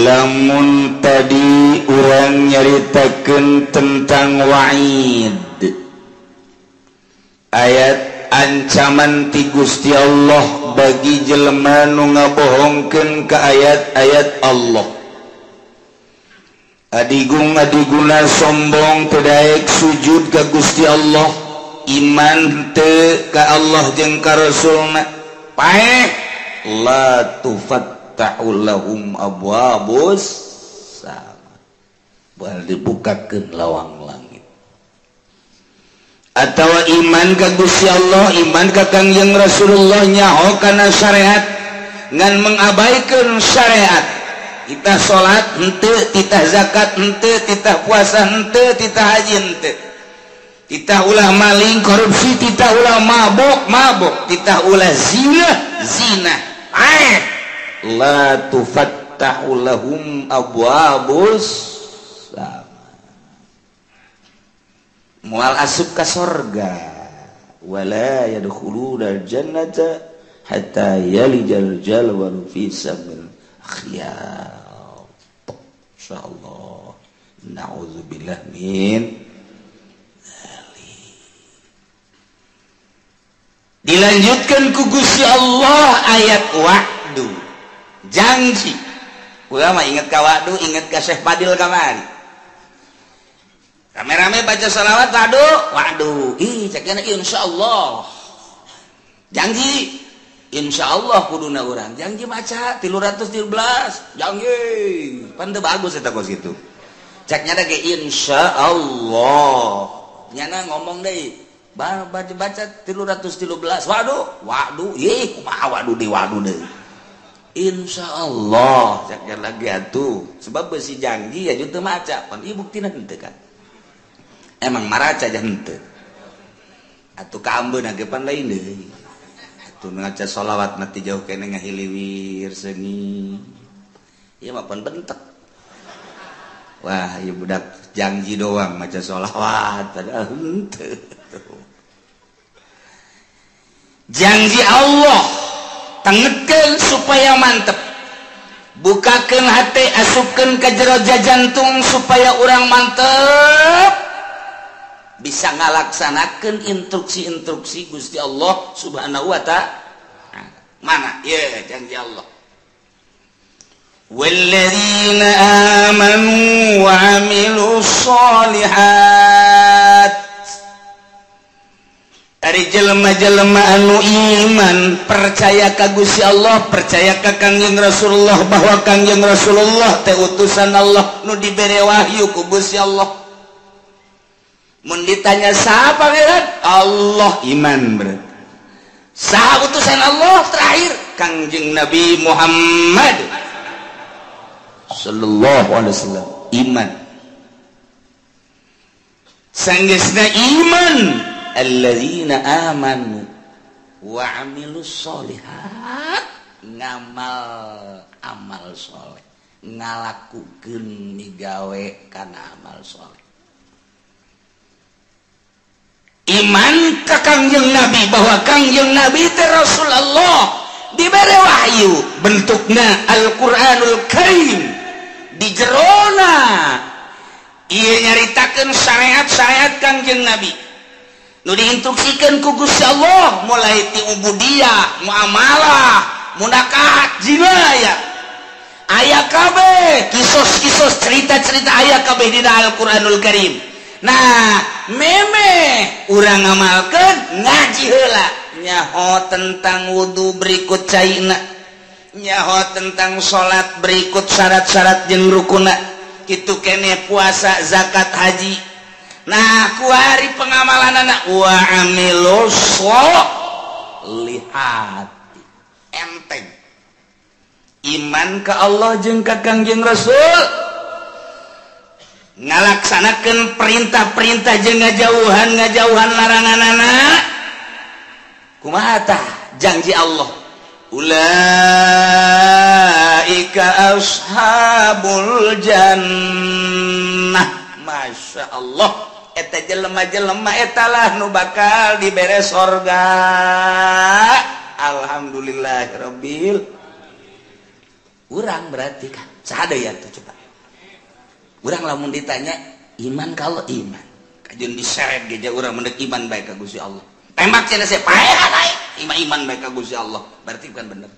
Lamun tadi urang nyaritakeun tentang wa'id, ayat ancaman ti Gusti Allah bagi jelema nu ngabohongkeun ka ayat-ayat Allah. Adigung adiguna sombong teu daek sujud ka Gusti Allah, iman teu ka Allah jeung ka Rasulna, paeh la tufattahu lahum abwabus sama, bal dibukakeun lawang langit. Atawa iman ka Gusti Allah, iman ka Kangjeng Rasulullah, nyaho kana syariat ngan mengabaikan syariat. Titah salat henteu, titah zakat henteu, titah puasa henteu, titah haji henteu, titah ulah maling korupsi, titah ulah mabok mabok, titah ulah zina zina. La tufattahu lahum abwabus sama, mual asup ka sorga. Wala yadkhuluna jannata hatta yalijal jalwalu fi samil khiyat. Insyaallah, na'udzubillah min dzalik. Dilanjutkan ku Gusti Allah ayat wa'du, janji. Ulama ingat ka wa'du, ingat ka Syekh Fadil kamari. Rame-rame baca salawat wa'du, wa'du. Ih, cekna insyaallah. Janji. Insyaallah kuduna urang janji maca 313 janji. Pan teu bagus eta kos kitu. Ceknya ge insyaallah. Nyana ngomong deui, baca 313 waduh, waduh, ih kumaha waduh deui waduh deui. Insyaallah ceknya lagi atuh. Sebab besi janji ya teu maca, pan ieu buktina henteu kan. Emang maraca aja henteu. Atuh kaambeuna ge pan lain deui. Atuh ngaca sholawat mati jauh kene ngahiliwir seungi. Ieu mah pan bentek. Wah, ieu budak janji doang maca sholawat padahal henteu. Janji Allah tengetkeun supaya mantep. Bukakeun hate, asupkeun ka jero jantung supaya urang mantep bisa ngalaksanakeun instruksi-instruksi Gusti Allah Subhanahu wa ta'ala. Mana? Ya, janji Allah. Walladzina amanu wa 'amilus sholihat. Ari jelema-jelema anu iman, percaya ka Gusti Allah, percaya ka Kangjeng Rasulullah bahwa Kangjeng Rasulullah teh utusan Allah nu dibere wahyu ku Gusti Allah. Mun ditanya saha pangeran? Allah, iman berarti. Saha utusan Allah terakhir? Kangjeng Nabi Muhammad sallallahu alaihi wasallam, iman. Sanggeusna iman, alladzina amanu wa amilus sholihat, ngamal amal soleh, ngalakukeun migawe kana amal soleh. Iman ka Kangjeng Nabi bahwa Kangjeng Nabi teh Rasulullah, dibere wahyu bentukna Al-Qur'anul Karim, di jerona ieu nyaritakeun syariat-syariat Kangjeng Nabi nu diinstruksikeun ku Gusti Allah mulai ti ubudiyah, muamalah, munakahat, jinayah. Aya kabeh kisos-kisos cerita-cerita aya kabeh dina Al-Qur'anul Karim. Nah, meme urang ngamalkeun ngaji heula nyaho tentang wudu berikut caina, nyaho tentang salat berikut syarat-syarat jeung rukuna, kitu kene puasa, zakat, haji. Nah, kuari pengamalanana wa amilus sholihat. Enteng. Iman ka Allah jeung ka Kangjeng Rasul, ngalaksanakeun perintah-perintah jeung ngajauhan laranganana. Kumaha tah janji Allah? Ulaika ashabul jannah. Masya Allah, eta jelema-jelema etalah nu bakal dibere sorga. Alhamdulillahirabbil. Urang berarti kan saha deui atuh coba. Urang lamun ditanya iman kalau iman. Kajeun diseret ge urang mendek iman bae ka Gusti Allah. Tembak cenah saya paehan aing iman iman bae ka Gusti Allah. Berarti bukan bener.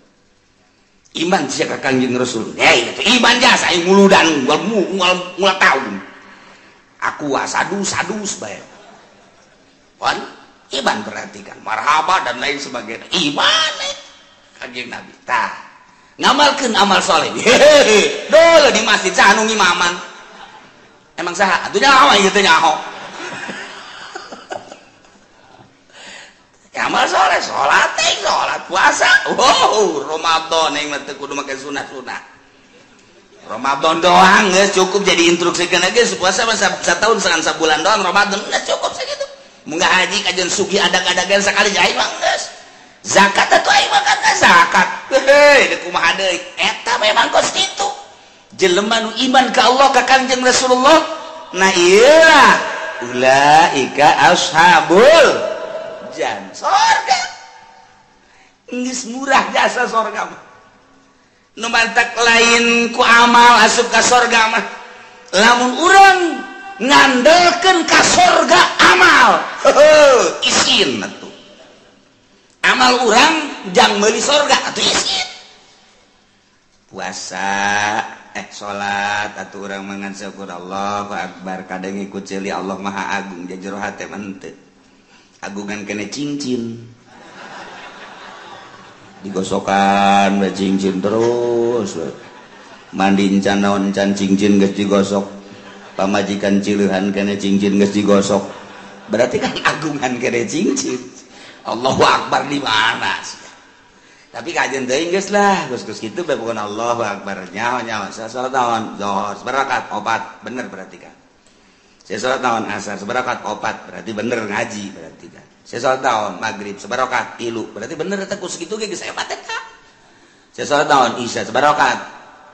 Iman sia ka Kangjeng Rasul. Hei, itu iman jasa aing nguludan ngul taun. Aku sadus-sadus bae. Wan iman berarti kan marhaba dan lain sebagainya. Iman Kangjeng Nabi. Tah, ngamalkeun amal soleh. Hehehe, dole di masjid saha nu ngimaman. Emang saha? Atuh nyaho ieu teh nyaho. Amal soleh, sholat, sholat puasa. Wow, Ramadan yang mah teu kudu make sunah-sunah. Ramadan doang geus cukup jadi instruksikeun geus puasa mah satahun sabulan doang Ramadan geus cukup sakitu. Munggah haji kajeun sugih adag-adagan sakali aing mah geus. Zakat atuh aing mah kan zakat. Heuh, deuk kumaha deui? Eta memang kos kitu. Jelema nu iman ka Allah ka Kangjeng Rasulullah, nah ieu lah ulaika ashabul jan sorga. Geus murah jasa sorga mah. Nu mantak lain ku amal asup ka sorga mah. Lamun urang ngandelkeun ka sorga amal, heuh isin atuh. Amal urang jang meuli sorga atuh isin. Puasa salat atuh urang mangan syukur Allahu akbar kadang ngikut ceuli Allah Maha Agung jero hate mah henteu. Agungan kene cincin digosokan we cincin terus mandi encan naon encan cincin geus digosok pamajikan cileuhan kene cincin geus digosok berarti kan agungan kene cincin. Allahu akbar di mana tapi kajian teuing geus lah geus kitu bae pokona Allahu akbar nyaho nyaho salat naon zuhur sabarakat opat bener berarti kan. Saya sholat naon asar sebarakat opat berarti bener ngaji berarti kan. Saya sholat naon maghrib sebarakat tilu berarti bener eta ku sakitu ge geus hebat eta. Saya sholat naon isya sebarakat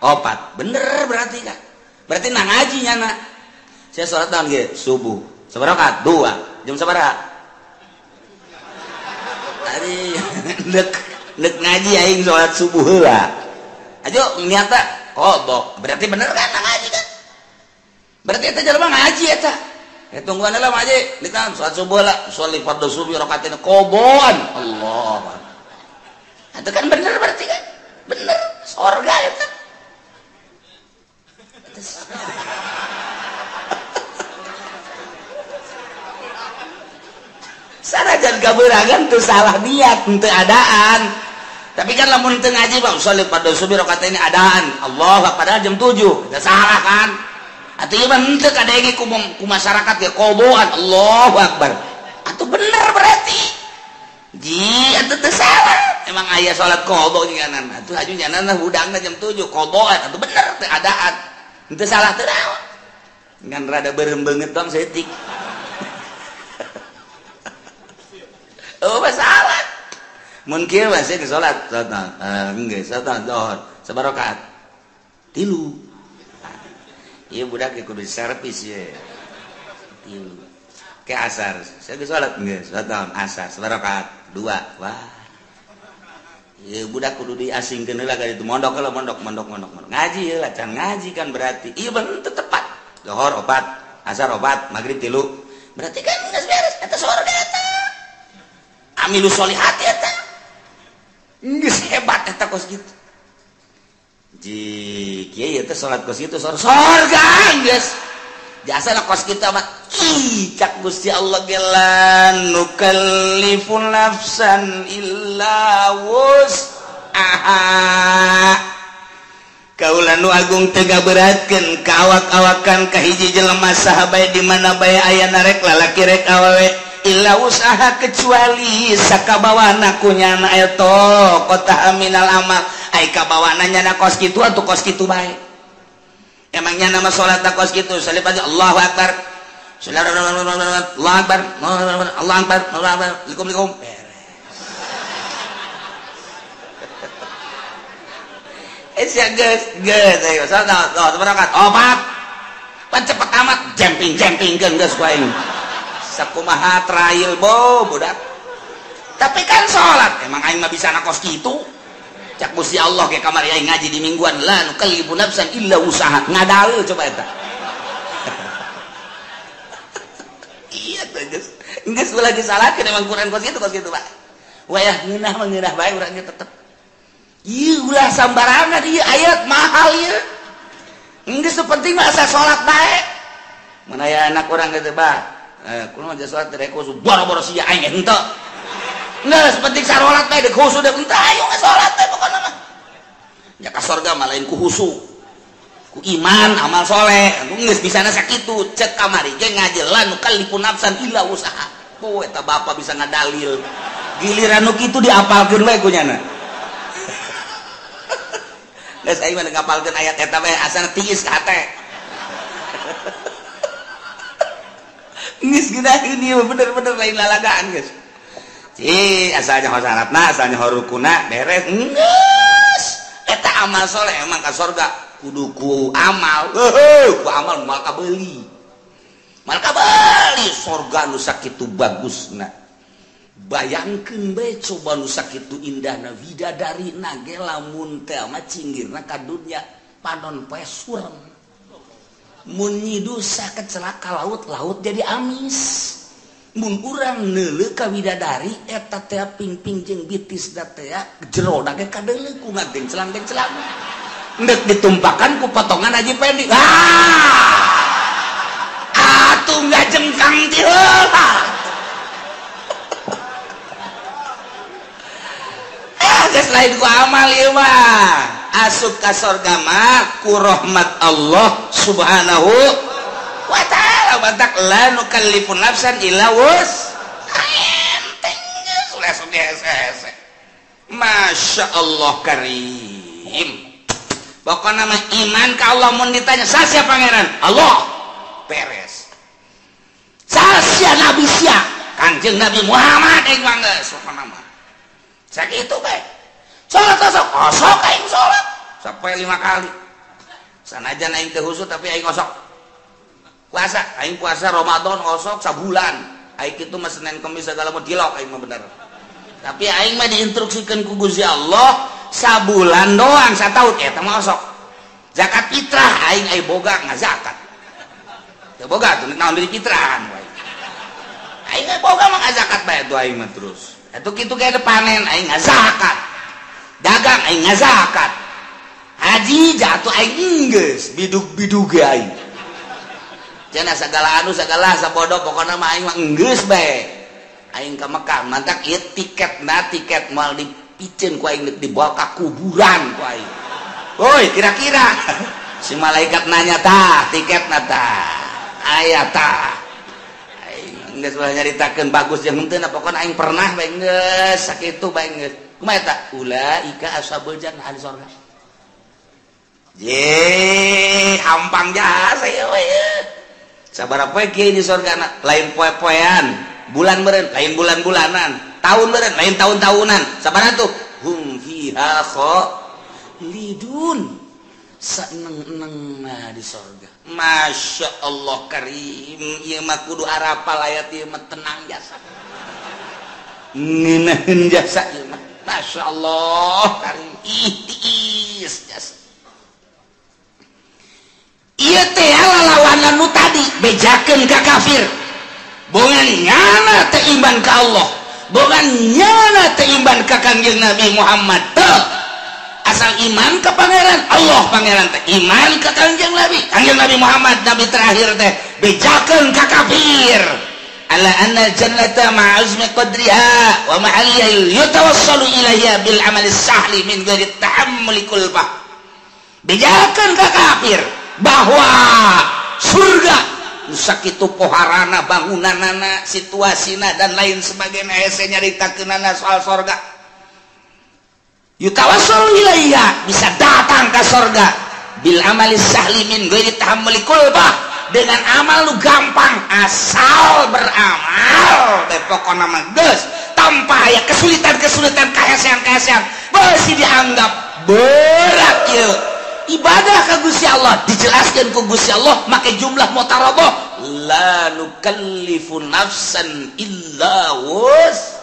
opat bener berarti kan. Berarti nah ngaji nyana. Saya sholat naon ge subuh sebarakat dua jam sabaraha? Tadi nek ngaji aing sholat subuh heula. Ajo niatna qada berarti bener kan nah ngaji kan. Berarti eta jelema ngaji eta. Tungguan lah ngaji, dikan salat subuh lah, sholat fardhu subuh rakaatin qobon. Allah. Itu kan bener berarti kan? Bener, sorga eta. Sanajan kaberangan teu salah niat, teu adaan. Tapi kan lamun teu ngaji bang, sholat fardhu subuh rakaatin adaan. Allah padahal jam 7. Eta salah kan? Atuh ieu mah henteu kadenge ku masyarakat ge koboan Allahu akbar. Atuh bener berarti. Ji atuh teu salah. Emang aya salat qada nyanan. Atuh aju nyanan hudangna jam 7 qadaan atuh bener teu adaan. Henteu salah teu naon. Ngan rada beureum beungeut dong saeutik. Oh masalah. Mun kieu mah sih salat salat geus salat zuhur sabarakat. Tilu. Iya budak kudu servis ye. Tilu. Ke asar. Saya geus salat geus salat naon asar sabarakat dua. Wah. Ieu budak kudu diasingkeun heula ka ditu mondok heula mondok mondok mondok mondok. Ngaji heula can ngaji kan berarti. Ieu bener teu tepat. Zuhur opat, asar opat, magrib tilu. Berarti kan geus beres eta sorga eta. Amilu solihati eta. Geus hebat eta kos kitu. Ji kieu teh salat kos kitu sorga geus. Jasa lah kos kitu mah ih cak Gusti Allah gelan nukallifu nafsan illa wus'aha. Kaula nu agung teu ngaberatkeun ka awak-awakan ka hiji jelema saha bae di mana bae aya rek lalaki rek awewe illa usaha kecuali sakabawana ku nyana eta kota minal amal. Ai kabawana nyana kos kitu atuh kos kitu bae. Emangnya nama salat kos kitu salib aja Allahu akbar. Allahu akbar. Allahu akbar. Allahu akbar. Likum-likum. Sia geus geus ayo salat sabarakat opat. Pan cepet amat jemping-jempingkeun geus ku aing. Sakumaha trail bo budak. Tapi kan salat emang aing mah bisa na kos kitu. Cak Gusti Allah ke kamari aing ngaji di mingguan la nukallifu nafsan illa wusaha. Ngadalil coba eta. Iya tuh geus. Geus ulah disalahkeun emang Quran kos kitu Pak. Wayah ngeunah mah ngeunah bae urang ge tetep. Ieu ulah sambarangan ieu ayat mahal ieu. Geus penting mah asa salat bae. Mun aya anak urang kitu bah. Kumaha mah salat teh khusu boro-boro sia aing henteu. Geus penting sarolat bae deuk khusu deuk henteu ayo salat bae pokona mah. Nya ka sorga mah lain ku khusu. Ku iman amal soleh. Geus bisana sakitu cek kamari ge ngaji la nukallifu nafsan illa wusaha. Oh eta bapa bisa ngadalil. Giliran nu kitu diapalkeun we ku nyana. Geus aing mah ngapalkeun ayat eta we asana tiis ka hate. Geus geunaheun ieu bener-bener lain lalagaan geus. Cih, asalnya syaratna, asalnya rukuna beres. Geus. Eta amal soleh emang ka sorga kudu ku amal. Heuh, ku amal moal kabeuli. Moal kabeuli sorga nu sakitu bagusna. Bayangkeun bae coba nu sakitu indahna widadarina ge lamun teh mah cinggirna ka dunya panon poe surem. Mun nyidusa kecelaka laut-laut jadi amis. Mun urang neuleuh ka widadari eta teh pingping jeung bitis da teh jero da ge kadeuleuh ku ngagenclang-genclang. Endek ditumpakan ku potongan Haji Pendi. Ah! Atuh ngajengkang ti heula. Ah, geus lain ku amal ieu mah. Asup ka sorga mah ku rahmat Allah Subhanahu wa ta'ala. Batak la nukallifu nafsan illa wus. Enteng geus ulah sok hese-hese. Masya Allah karim. Pokokna mah iman ka Allah mun ditanya sasia pangeran? Allah. Beres. Sasia nabi sia? Kanjeng Nabi Muhammad aing mah geus pokona mah. Sakitu bae. Salat osok, osok aing salat sampai 5 kali. Sanajan aing teu khusyuk tapi aing osok. Puasa, aing puasa Ramadan osok sabulan. Aing kitu mah Senin Kemis segala mah dilok aing mah bener. Tapi aing mah diinstruksikeun ku Gusti Allah sabulan doang sataun eta mah osok. Zakat fitrah aing ai boga ngazakat. Teu boga tuh naon deui fitrahan wae. Aing ai boga mah ngazakat bae tuh aing mah terus. Atuh kitu ge panen aing ngazakat. Dagang aing ngazakat. Haji jatuh aing geus bidug-bidug ge aing. Cenah sagala anu sagala sabodo pokona mah aing mah geus bae. Aing ka Mekah mantak ieu tiketna tiket moal dipiceun ku aing dibawa ka kuburan ku aing. Woi kira-kira si malaikat nanya tah tiketna tah aya tah. Aing geus ulah nyaritakeun bagus jeung henteu na pokona aing pernah bae geus sakitu bae geus. Kumaha eta? Ulaika ashabul jannah ahli surga. Ye, hampang jasa ieu we. Sabaraha poe kieu di surga lain poe-poean, bulan meureun, lain bulan-bulanan, tahun meureun, lain tahun-tahunan. Sabaraha tuh? Hum fiha khalidun. Saeneng-enengna di surga. Masya Allah karim, ieu mah kudu arapal ayat ieu mah tenang jasa. Ngeunaheun jasa ieu mah. Masya Allah karim, ih tiis jasa. Ieu teh lalawanan nu tadi bejakeun ka kafir. Bongan nyana teh iman ka Allah, bongan nyana teh iman ka Kangjeng Nabi Muhammad teh. Asal iman ka pangeran Allah pangeran teh iman ka Kangjeng Nabi, Kangjeng Nabi Muhammad nabi terakhir teh bejakeun ka kafir. Ala anna jannata ma'azmi qadriha wa mahalliha yatawassalu ilaiha bil amali sahli min ghairi tahammuli kulfah. Bejakeun ka kafir bahwa surga sakitu poharana bangunanana situasina dan lain sebagainya hese nyaritakeunana soal sorga. Yutawassalu ilaiha bisa datang ke sorga bil amali sahli min ghairi tahammuli kulfah, dengan amal lu gampang asal beramal bae pokona mah geus tanpa aya kesulitan-kesulitan kahesean-kahesean beusi dianggap berat ieu ibadah ka Gusti Allah. Dijelaskeun ku Gusti Allah make jumlah mutarabah la nukallifu nafsan illa wus.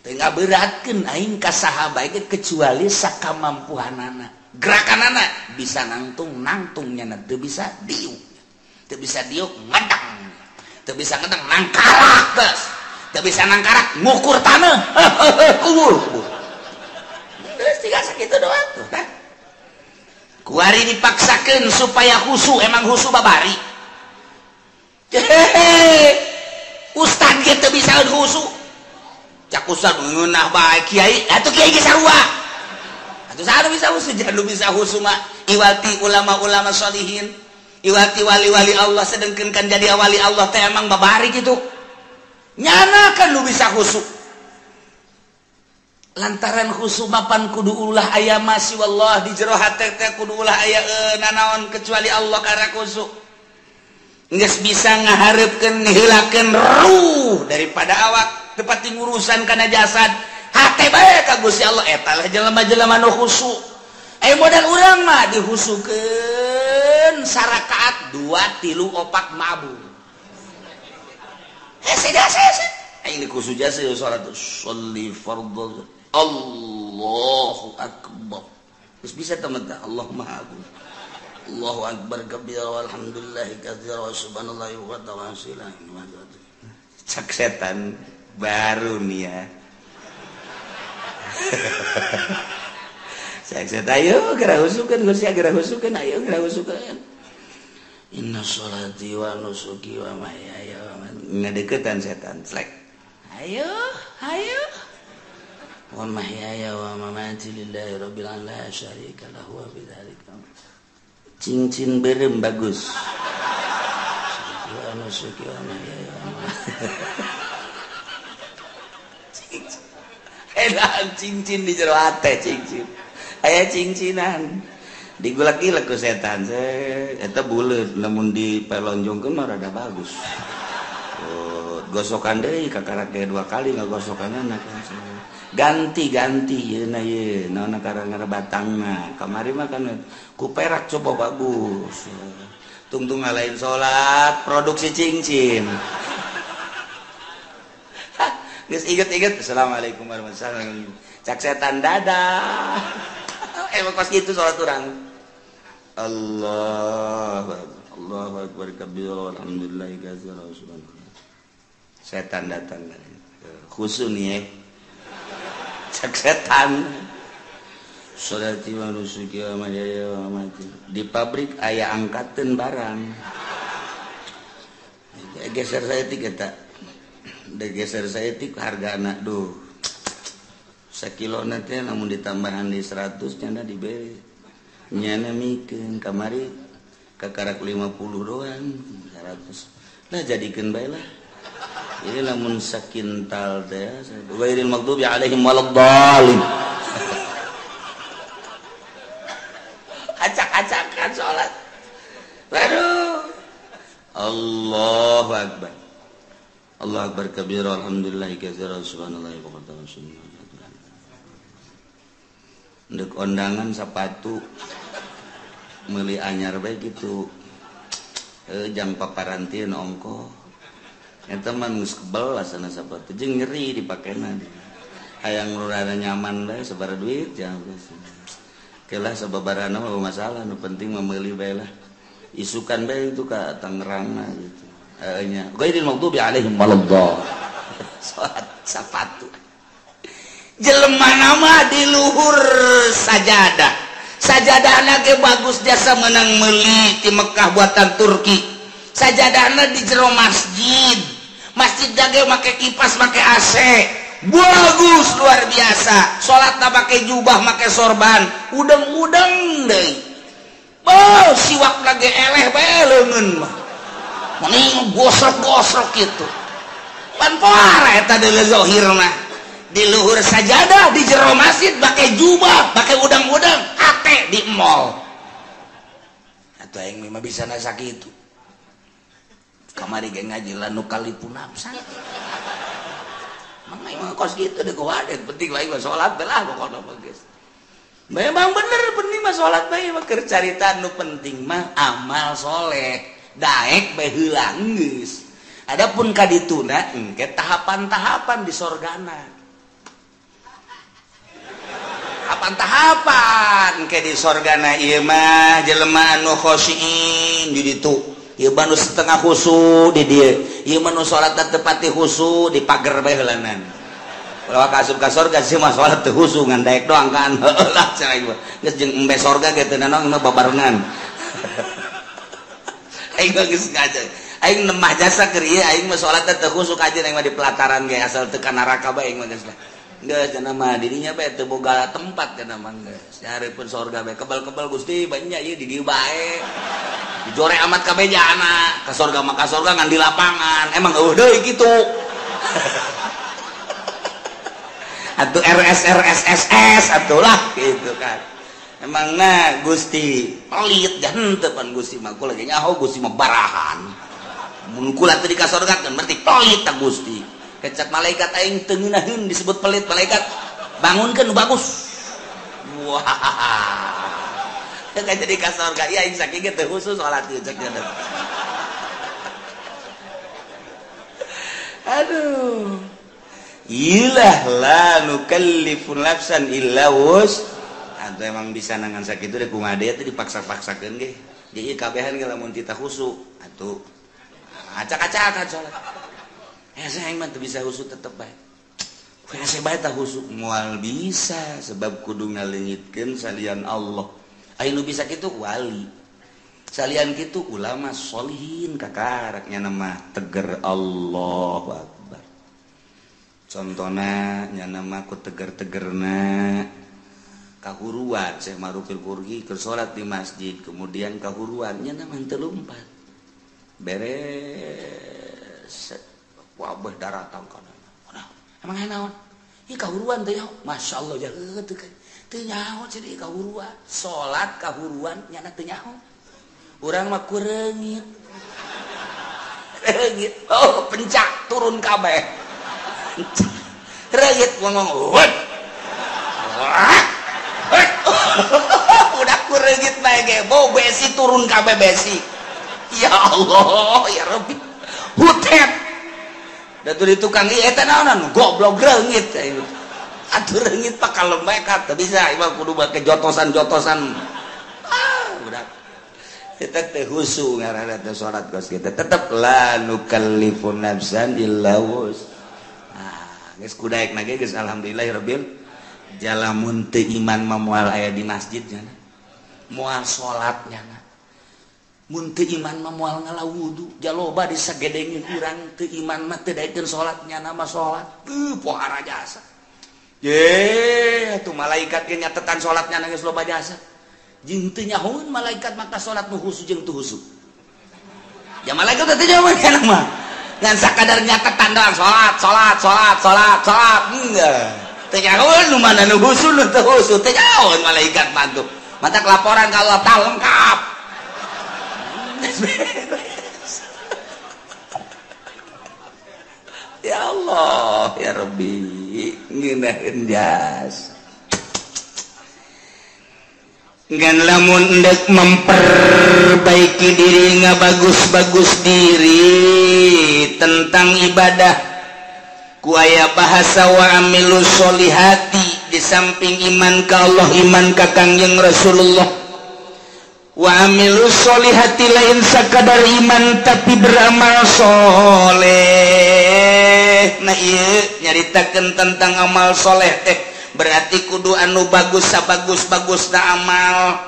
Teu ngaberatkeun aing ka saha bae kecuali sakamampuhanana. Gerakanana bisa nangtung nangtung nyana teu bisa diuk. Teu bisa diuk ngedang. Teu bisa ngedang nangkarak geus. Teu bisa nangkarak ngukur taneuh. Kubur. Geus tiga sakitu doang tuh. Tah. Kuari dipaksakeun supaya khusu, emang khusu babari. Hehehe. Ustad ge teu bisa khusu. Cak ustad ngeunah bae kiai, atuh kiai ge sarua. Atuh saha nu bisa khusu? Jangan nu bisa khusu mah iwati ulama-ulama sholihin, iwati wali-wali Allah, sedengkeun kan jadi wali Allah teh emang babari kitu. Nyana kan nu bisa khusu. Lantaran khusu mapan kudu ulah aya masih wallah di jero hate teh kudu ulah aya nanaon kecuali Allah karena khusu. Geus bisa ngahareupkeun niheulakeun ruh daripada awak teu pati ngurusan kana jasad. Hate bae ka Gusti Allah eta lah jelema-jelema nu khusu. Aya modal urang mah dihusukeun sarakaat 2 3 4 mabur. Hese hese. Aing khusu jasa salat sholli fardhu Allahu akbar. Terus bisa teman Allah Maha Agung. Allahu akbar kabira walhamdulillahi katsira wa subhanallahi wa ta'ala. Cak setan baru nih ya. Cak setan ayo geura husukeun Gusti geura husukeun ayo geura husukeun. Inna sholati wa nusuki wa mahyaya wa mamati. Ngadeukeutan setan slek. Ayo ayo wa mahyaya wa mamati lillahi rabbil alamin la syarika lahu wa bidzalika. Cincin berem bagus. Wa nusuki wa mahyaya wa mamati. Edan cincin di jero hate cincin. Aya cincinan. Digulak-gilak ku setan. Eta buleut lamun dipelonjongkeun mah rada bagus. Oh, gosokan deui kakarak ge 2 kali ngagosokanana. Ganti-ganti yeuna ye naon karang batangna. Kamari mah kan ku perak coba bagus. Tungtung ngalain salat produksi cincin. Geus inget-inget assalamualaikum warahmatullahi wabarakatuh. Cak setan dadah. Emang kos kitu salat urang. Allah Allahu akbar kabira walhamdulillahi katsira wa subhanallah. Setan datang khusu nih ya. Cak setan. Sholati wa nusuki wa mahyaya wa mamati. Di pabrik aya angkateun barang. Geser saya tiga tak. Geser saya tik harga anak duh. Sakilo nanti namun ditambahan di 100 nyana diberi. Nyana mikeun kamari kakarak 50 doang 100. Lah jadikeun bae lah. Ini lamun sakintal teh ghairil maghdubi alaihim waladdallin. Acak-acakan salat. Waduh. Allahu akbar. Allahu akbar kabira alhamdulillahi katsira subhanallahi wa bihamdihi. Ndek ondangan sepatu meuli anyar bae kitu. Jang paparantin ongko. Eta mah geus kebel asana sepatu jeung nyeri dipakena. Hayang nu rada nyaman bae sabaraha duit jang. Kelah sababarana mah masalah nu penting mah meuli bae lah. Isukan bae itu ka Tangerang mah gitu. Heeh nya. Ghairil maghdubi alaihim waladdallin. Salat sapatu. Jelema nama di luhur sajadah. Sajadahna ge bagus jasa menang meuli ti Mekah buatan Turki. Sajadahna di jero masjid. Masjid ge make kipas, make AC. Bagus luar biasa. Salatna make jubah, make sorban, udeng-udeng deui. Oh, siwak lagi eleh bae leungeun mah. Mending gosok-gosok gitu. Pan poara eta deuleu zahir mah. Di luhur sajadah, di jero masjid pakai jubah, pakai udang-udang, hate di mall. Atuh aing mah bisa nasa kitu. Kamari ge ngaji lanu kalipunapsa. Mang aing mah kos kitu deui kuwadet, penting lain mah salat bae lah pokona mah geus. Memang bener penting mah salat bae mah keur carita nu penting mah amal soleh. Daek bae heula geus. Adapun kadituna engke tahapan-tahapan di sorgana. Tahapan-tahapan ke di sorgana ieu mah jelema anu khosyin di ditu. Ieu mah nu setengah khusu di dieu. Ieu mah nu salat teu pati khusu di pager bae heulanan. Ulah ka asup ka sorga sih mah salat teu khusu ngan daek doang kan. Heueuh lah cenah ieu. Geus jeung embe sorga ge teu nanaon mah babarengan. Aing geus ngajar. Aing nemah jasa keur ieu aing mah salat teh teu khusyuk aja aing mah di pelataran ge asal teu ka neraka bae aing mah geus lah. Geus cenah mah dirinya bae teu boga tempat cenah mah geus. Nyareupeun sorga bae kebal-kebal Gusti banyak ieu di dieu bae. Dijore amat kabeh jana ka sorga mah ka sorga ngan di lapangan. Emang eueuh deui kitu. Atuh RS RS SS atuh lah gitu kan. Emang nah Gusti pelit dan henteu pan Gusti mah kula ge nyaho Gusti mah barahan. Mun kula teu dikasorgakeun berarti pelit ta Gusti. Kecap malaikat aing teu ngeunaheun disebut pelit malaikat. Bangunkeun nu bagus. Wah. Teu jadi ka sorga ieu aing sakieu ge teu khusus salat ieu cek dia. Aduh. Ilah la nukallifu nafsan illa wus. Atau emang bisa nangan sakitu deh kumaha deui teh dipaksa-paksakeun ge. Jadi kabehan ge lamun tita khusyuk atuh acak-acakan salat. Hese aing mah teu bisa khusyuk tetep bae. Hese bae tah khusyuk moal bisa sebab kudu ngaleungitkeun salian Allah. Aya nu bisa kitu wali. Salian kitu ulama sholihin kakaraknya nama teger Allahu Akbar. Contona nya nama ku teger-tegerna kahuruan Syekh Marufil Purgi keur salat di masjid kemudian kahuruannya nama teu lumpat beres wabah daratang kana emang naon ieu kahuruan teh masyaallah Allah jaeu teu teu nyaho cenah kahuruan salat kahuruan nyana teu nyaho urang mah kureungit reungit oh pencak turun kabeh reungit ngomong wet udah kureungit bae ge bau besi turun kabeh besi. Ya Allah ya Rabbi hutet da tuh di tukang ieu eta naonan goblok reungit atuh reungit pak kalem bae ka teu bisa ieu mah kudu make jotosan-jotosan ah udah eta teh khusyuk ngaranna teh salat kos kitu tetep la nukallifu nafsan illa wus. Ah geus kudaek na ge geus alhamdulillahirabbil jalamun teu iman mah moal aya di masjid nya moal salat nya mun teu iman mah moal ngala wudu jaloba disagedengin urang teu iman mah teu daekeun salat nya mah salat teu pohara jasa ye atuh malaikat ge nyatetan salat nya geus loba jasa jeung teu nyahoeun malaikat maka salat nu khusyuk jeung teu khusyuk ya malaikat teh teu nyahoeun mah ngan sakadar nyatetan doang salat salat salat salat salat enggak teu nyahoeun nu mana nu khusyuk nu teu khusyuk teu nyahoeun malaikat mah tuh matak laporan ka Allah tah lengkap. Ya Allah ya Rabbi ngeunaheun jasa ngan lamun endek memperbaiki diri ngabagus-bagus diri tentang ibadah ku aya bahasa wa amilu sholihati di samping iman ka Allah iman ka Kangjeng Rasulullah wa amilu sholihati lain sakadar iman tapi beramal soleh. Nah ieu nyaritakeun tentang amal soleh teh berarti kudu anu bagus sabagus-bagusna amal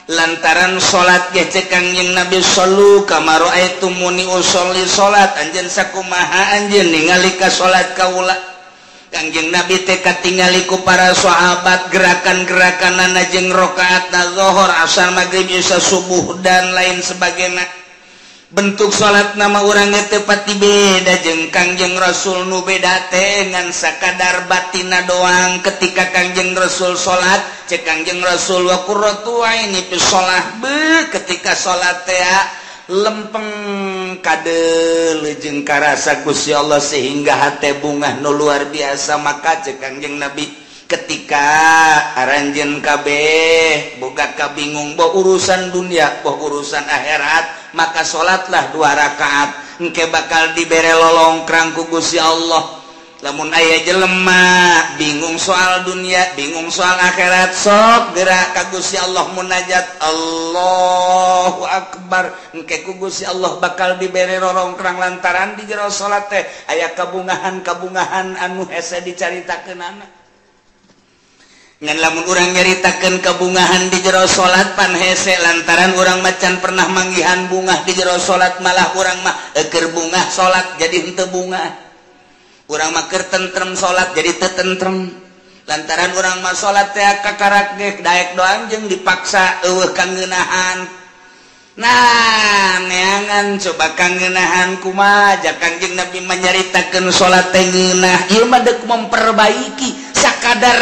lantaran salat ge cek Kangjeng Nabi sallu kama raaitumuni usolli salat anjeun sakumaha anjeun ningali ka salat kaula. Kangjeng Nabi teh katingali ku para sahabat gerakan-gerakanana jeung rakaatna zuhur, asar, magrib, isya, subuh dan lain sebagainya. Bentuk salat nama urang teh pati beda jeung Kangjeng Rasul nu beda teh ngan sakadar batina doang. Ketika Kangjeng Rasul salat cek Kangjeng Rasul wa qurratu aini fi shalah be ketika salat teh lempeng kadeuleu jeung karasa Gusti Allah sehingga hate bungah nu luar biasa. Maka cek Kangjeng Nabi ketika aranjeun kabeh boga kabingung boh urusan dunia boh urusan akhirat maka salatlah 2 rakaat engke bakal dibere lolongkrang ku Gusti Allah. Lamun aya jelema bingung soal dunia, bingung soal akhirat, sok gerak ka Gusti Allah munajat. Allahu akbar. Engke ku Gusti Allah bakal dibere rorongkrang lantaran di jero salat teh aya kabungahan-kabungahan anu hese dicaritakeunana. Ngan lamun urang nyaritakeun kabungahan di jero salat pan hese lantaran urang macan pernah manggihan bungah di jero salat, malah urang mah keur bungah salat jadi henteu bungah. Urang mah keur tentrem salat jadi teu tentrem lantaran urang mah salat teh kakarak ge daek doang jeung dipaksa eueuh kangeunahan. Nah neangan coba kangeunahan kumaha ja Kangjeng Nabi manyaritakeun salat teh ngeunah. Ieu mah deuk memperbaiki sakadar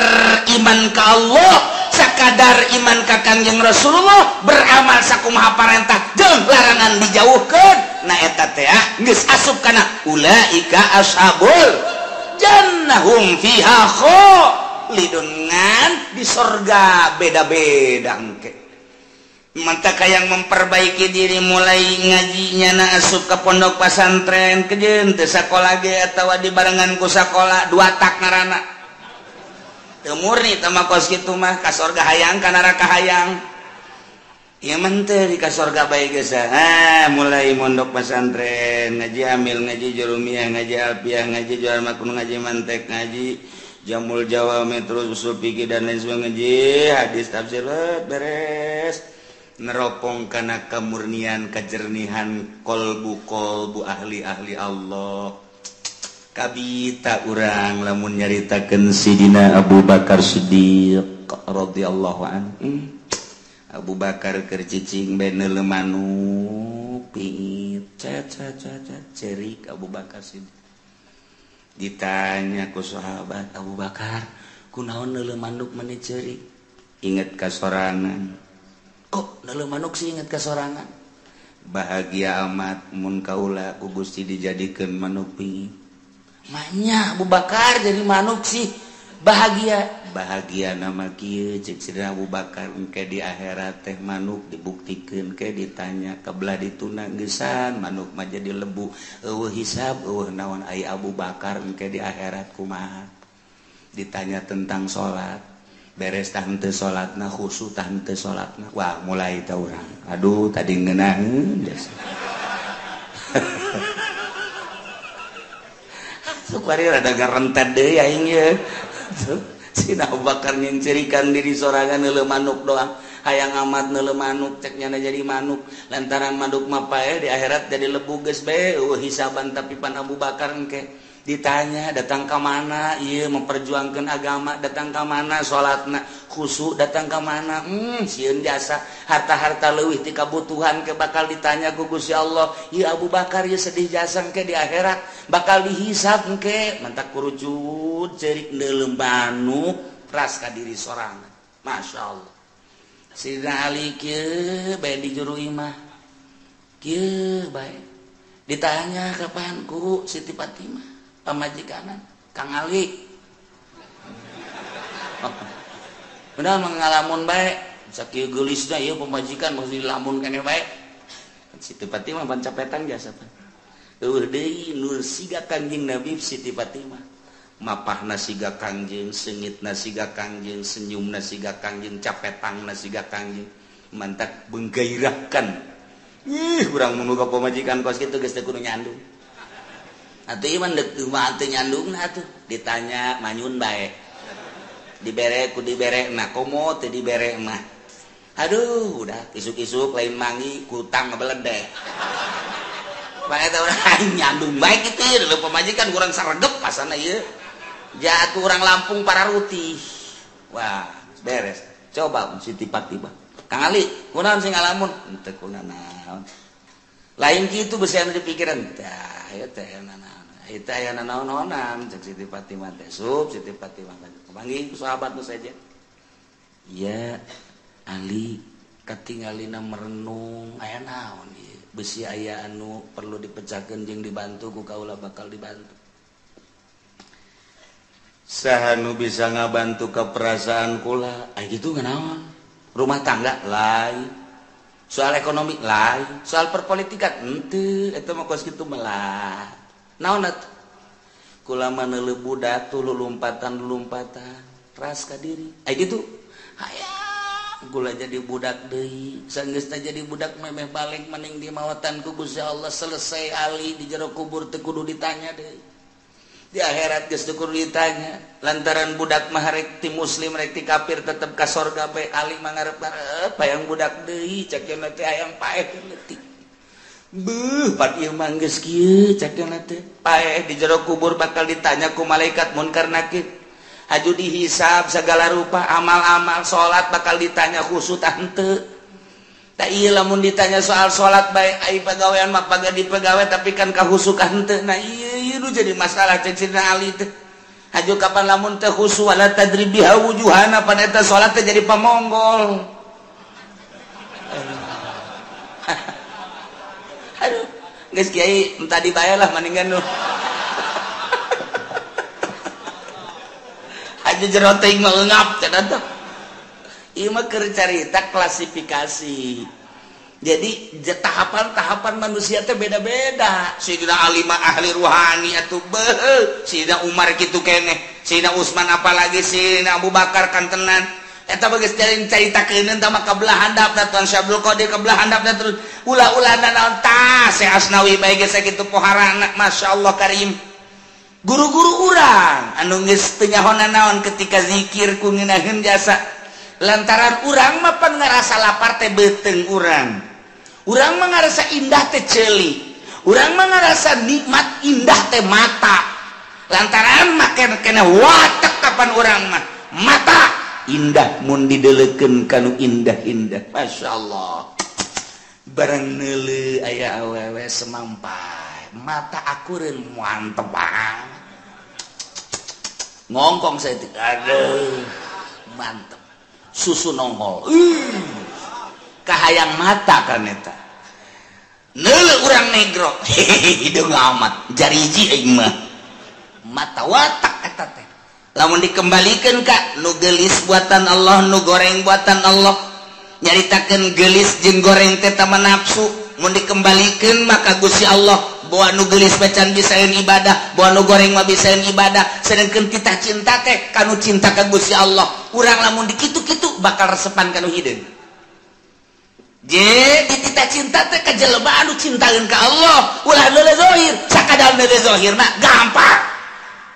iman ka Allah, sakadar iman ka Kangjeng Rasulullah, beramal sakumaha parentah jeung larangan dijauhkeun. Nah eta teh geus asup kana ulaika ashabul jannah hum fiha khalidun. Ngan di sorga beda-beda engke. Mantap yang memperbaiki diri mulai ngajinya na asup ke pondok pesantren kejeun teu sakola ge atawa dibarengan ku sakola dua tak ngaranna. Teu murni teh mah kos kitu mah ka sorga hayang ka neraka hayang. Ya menteri ka sorga bae geus. Ah mulai mondok pesantren, ngaji amil, ngaji jurumiyah, ngaji alfiah, ngaji jual makun, ngaji mantek, ngaji jamul jawami, terus usul fikih dan lain sebagainya, ngaji hadis tafsir beres. Neropong kana kemurnian, kejernihan kolbu-kolbu ahli-ahli Allah. Kabita urang lamun nyaritakeun Sidina Abu Bakar Siddiq radhiyallahu anhu. Abu Bakar keur cicing bae neuleuh manuk piit cat cat cat cerik Abu Bakar Siddiq. Ditanya ku sahabat, Abu Bakar kunaon neuleuh manuk meni cerik? Inget ka sorangan. Kok neuleuh manuk sih inget ka sorangan? Bahagia amat mun kaula ku Gusti dijadikeun manuk piit. Manya Abu Bakar jadi manuk sih bahagia. Bahagia nama kieu cek Sidina Abu Bakar engke di akhirat teh manuk dibuktikeun ke ditanya kebelah dituna geusan manuk mah jadi lebu eueuh hisab eueuh naon ai Abu Bakar engke di akhirat kumaha. Ditanya tentang salat beres tah henteu salatna khusyuk tah henteu salatna. Wah mulai tah urang aduh tadi ngeunaheun geus. Sukwari rada ngarentet deui aing ye. Sidina Abu Bakar nyincirikan diri sorangan neuleuh manuk doang. Hayang amat neuleuh manuk cek nyana jadi manuk lantaran manuk mah paeh di akhirat jadi lebu geus bae eueuh hisaban. Tapi pan Abu Bakar engke ditanya datang ka mana ieu memperjuangkeun agama, datang ka mana salatna khusyuk, datang ka mana sieun jasa harta-harta leuwih ti kabutuhan ke bakal ditanya ku Gusti Allah. Ieu Abu Bakar ieu sedih jasa engke di akhirat bakal dihisab engke. Mantak kurucut cerik neuleuh manuk ras ka diri sorangan. Masya Allah. Sidina Ali kieu bae di juru imah kieu bae ditanya kapan ku Siti Fatimah pamajikanan Kang Ali. Benar mengalamun bae sakieu geulisna ieu pamajikan mesti dilamun keneh bae. Siti Fatimah pan capetan jasa pan. Eueuh deui nu siga Kangjeng Nabi Siti Fatimah. Mapahna siga Kangjeng, seungitna siga Kangjeng, senyumna siga Kangjeng, capetangna siga Kangjeng. Mantak menggairahkan. Ih, urang mun boga pamajikan kos kitu geus teu kudu nyandung. Atuh ieu mah deuk mah teu nyandungna atuh. Ditanya manyun bae. Dibere ku dibere na komo teu dibere mah. Aduh, udah isuk-isuk lain mangi kutang ngebeledek. Bae teh urang nyandung bae kitu leuh pamajikan kurang saregep pasana ieu. Jatuh orang Lampung para rutih. Wah, beres. Coba Siti Fatimah. Kang Ali, kunaon sing ngalamun? Henteu kunaon. Lain kitu besi anu dipikiran. Tah, ieu teh naon. Eta aya nanaon-naonan cek Siti Fatimah teh. Sup Siti Fatimah panggil ku sahabat nu saja. Ya Ali katingalina merenung aya naon ieu. Besi aya anu perlu dipecahkeun jeung dibantu ku kaula bakal dibantu. Saha nu bisa ngabantu ka perasaan kula? Ai kitu naon? Rumah tangga lain, soal ekonomi lain, soal perpolitikan henteu eta mah kos kitu melah. Naon atuh? Kula mah neuleuh budak tuh lulumpatan-lulumpatan ras ka diri. Ai kitu hayang kula jadi budak deui. Sanggeusna jadi budak memeh balik maning di mawatan ku Gusti Allah selesai ali di jero kubur teu kudu ditanya deui. Di akhirat geus teu kudu ditanya. Lantaran budak mah rek ti muslim rek ti kafir tetep ka sorga bae ali mah ngarep-ngarep hayang budak deui cek cenah teh hayang paeh leutik. Beuh, pat ieu mah geus kieu cek cenah teh. Paeh di jero kubur bakal ditanya ku malaikat munkar nakir. Haju dihisab segala rupa amal-amal salat bakal ditanya khusyuk tah henteu. Tah ieu lamun ditanya soal salat bae ai pagawean mah paga dipegawe tapi kan kahusuk henteu. Nah ieu ieu nu jadi masalah cek Sidina Ali teh. Haju kapan lamun teu khusyuk wala tadri biha wujuhana pan eta salat teh jadi pamonggol. Aduh, geus kiai entah dibayar lah mendingan nu. Aja jero teuing mah eungap cenah teh. Ieu mah keur carita klasifikasi. Jadi tahapan-tahapan manusia teh beda-beda. Sayyidina Ali mah ahli ruhani atuh beuh, Sayyidina Umar kitu keneh, Sayyidina Utsman apalagi Sayyidina Abu Bakar kan tenan. Eta geus caritakeun tah mah kabelah handapna Tuan Syekh Abdul Qadir kabelah handapna terus ulah-ulahna naon tah Syekh Asnawi bae geus sakitu poharana masyaallah karim. Guru-guru urang anu geus teu nyahonan naon ketika zikir ku ngeunaheun jasa lantaran urang mah pan ngarasa lapar teh beuteung urang. Urang mah ngarasa indah teh ceuli. Urang mah ngarasa nikmat indah teh mata. Lantaran mah kena watek kapan urang mah mata indah mun didelekeun kanu indah-indah. Masya Allah. Barang neuleuh aya awewe semampai mata akureun mantep banget. Ngongkong saya teh aduh mantep. Susu nongol. Kahayang mata kan eta. Neuleuh urang negro. Hideung amat jariji aing mah. Mata watak eta teh. Lamun dikembalikan ka nu geulis buatan Allah, nu goreng buatan Allah. Nyaritakeun geulis jeung goreng teh tama nafsu. Mun dikembalikan maka Gusti Allah bawa nu geulis macan bisaeun ibadah, bawa nu goreng mah bisaeun ibadah. Sedangkeun titah cinta teh kanu cinta ka Gusti Allah. Urang lamun dikitu-kitu bakal resepan kanu hideung. Je dititah cinta teh ka jelema anu cintaeun ka Allah, ulah neuleuh zahir, sakadar neuleuh zahir mah gampang.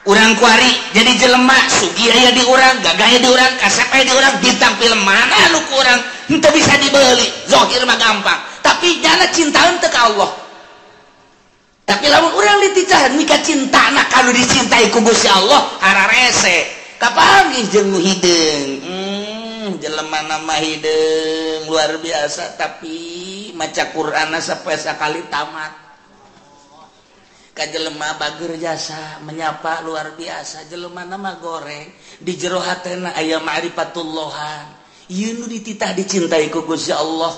Urang kuari jadi jelema sugih aya di urang, gagah aya di urang, kasep aya di urang, bintang film mana nu ku urang henteu bisa dibeli. Zahir mah gampang, tapi jana cintaeun teu ka Allah. Tapi lamun urang dititah nikah cintana kanu dicintai ku Gusti Allah hararese. Kapanggih jeung nu hideung. Jelema nama hideung luar biasa tapi maca Qur'anna sampai sakali tamat. Jelema bager jasa menyapa luar biasa jelema nama goreng di jero hatena aya ma'rifatullahan ieu nu dititah dicintai ku Gusti Allah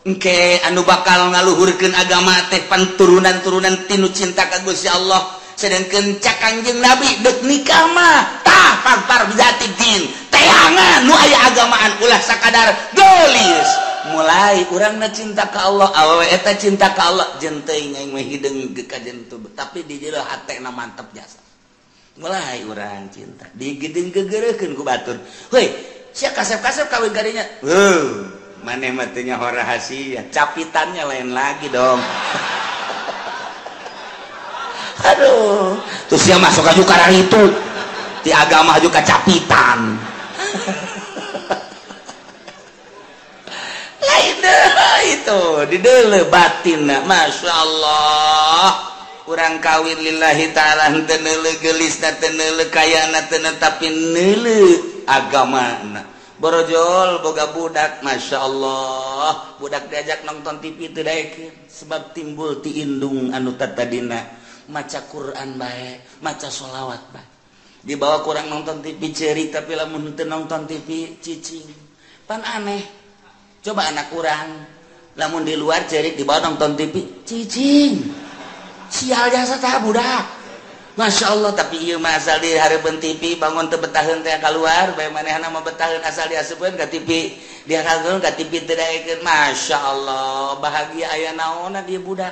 engke anu bakal ngaluhurkeun agama teh panturunan-turunan tinu cinta ka Gusti Allah sedangkeun cak Kangjeng Nabi deuk nikah mah tah pagpar bizati din teangan nu aya agamaan ulah sakadar geulis mulai urangna cinta ka Allah awewe eta cinta ka Allah jeung teuing aing mah hideung ka jeung tapi di jero hatena mantep jasa mulai urang cinta digedeng gegereukeun ku batur heuy sia kasep-kasep kawin kadinya heuh maneh mah teu nyaho rahasia capitannya lain lagi dong. Aduh terus sia masuk aju kararitu di agama aju kacapitan. Itu di deuleuh batinna Masya Allah urang kawin lillahi ta'ala henteu neuleuh geulisna teu neuleuh kayana teu tapi neuleuh agamana. Borojol boga budak Masya Allah budak diajak nonton TV teu daekeun sebab timbul ti indung anu tatadina maca Quran bae maca sholawat bae dibawa kurang nonton TV ceurik tapi lamun henteu nonton TV cicing pan aneh. Coba anak kurang lamun di luar cerik dibawa nonton TV cicing sial jasa tah budak Masya Allah. Tapi ieu mah asal di hareupeun TV bangun teu betaheun teh kaluar bae manehna mah betaheun asal diasupkeun ka TV dihareupeun ka TV teu daekeun Masya Allah bahagia aya naonna dia budak.